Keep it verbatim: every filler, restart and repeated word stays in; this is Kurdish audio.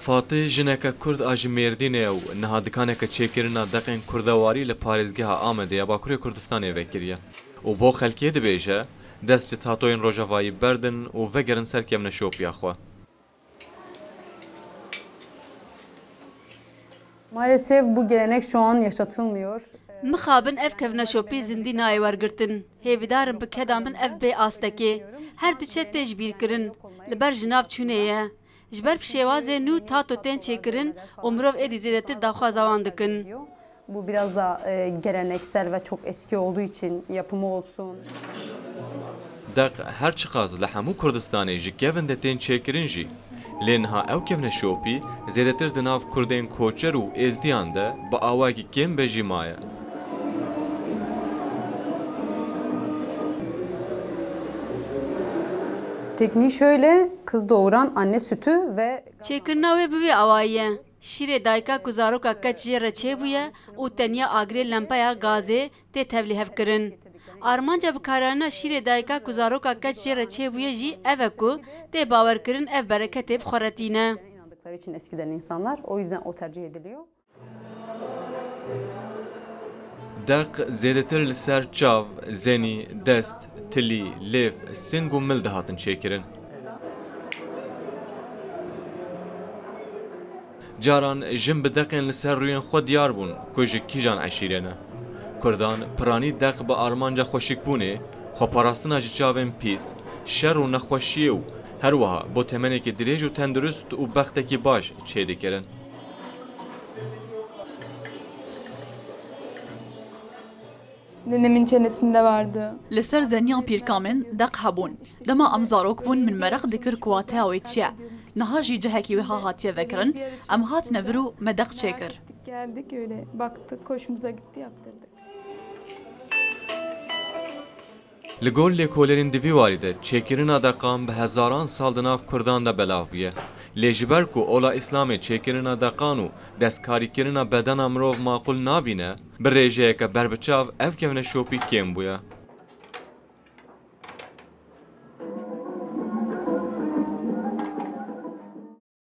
Fatih jineke Kurd a ji Mêrdînê ye û niha dikaneke çêkirina deqên kurdewarî li parêzgeha Amedê ya Bakurê Kurdistanê vekiriye û bo xelkê dibêje, dest ji tatoyên rojavayî berdin û vegerin ser kevneşopiya xwe. Maalesef bu gelenek şu an yaşatılmıyor. Mixabin ev kevneşopî zindî nayê wergirtin. Hêvîdar im bi keda min ev bê astekê. Her diçe tê ji bîr kirin. Li ber ji nav çûnê ye. Ji ber bi şêwazê nû tato tên çêkirin û mirov êdî zêdetir daxwaza wan dikin. Bu biraz da e, geleneksel ve çok eski olduğu için yapımı olsun. Deq her çiqas li hemû Kurdistanê ji kevin de tên çêkirin jî, lê niha ew kevneşopî zêdetir di nav Kurdên koçer û Êzdiyan de bi awayekî kêm be jî maye. Tekniği şöyle, kız doğuran anne sütü ve Çêkirina wê bi vê awayî ye. Şîrê dayika ku zaroka keç jê re çêbûye û tenya agirê lempeya gazê tê tevlîhevkirin. Armanca bikaranîna şîrê dayika ku zaroka keç jê re çêbûye jî ev e ku tê bawerkirin ev bereketê bi xwe re tîne. inandıkları için eskiden insanlar o yüzden o tercih ediliyor. Deq zêdetir li ser çav, zenî, dest, tilî, lêv, sing û mil dihatin çêkirin. Caran jin bi deqên li ser rûyên xwe diyar bûn ku ji kîjan eşîrê ne. Kurdan piranî deq bi armanca xweşikbûnê, xweparastina ji çavên pîs, şer û nexweşiyê û her wiha bo temenekî dirêj û tendurist û bextekî baş çêdikirin. Nenemin çenesinde vardı. Li ser zeniya pîrka min deq hebûn. Dema em zarok bûn min mereq dikir ku wateya wê çi ye. Niha jî cihekî wiha hatiye vekirin, em hatine vir û me deq çêkir. Geldik öyle baktık, hoşumuza gitti, yaptırdık. Li gor lêkolênên di vî warî de çêkirina deqan bi hezaran sal di nav Kurdan de belav bûye. Lê ji ber ku ola Îslamê çêkirina deqan û destkarîkirina bedena mirov maqûl nabîne, bi rêjeyeke berbiçav ev kevneşopî kêm bûye.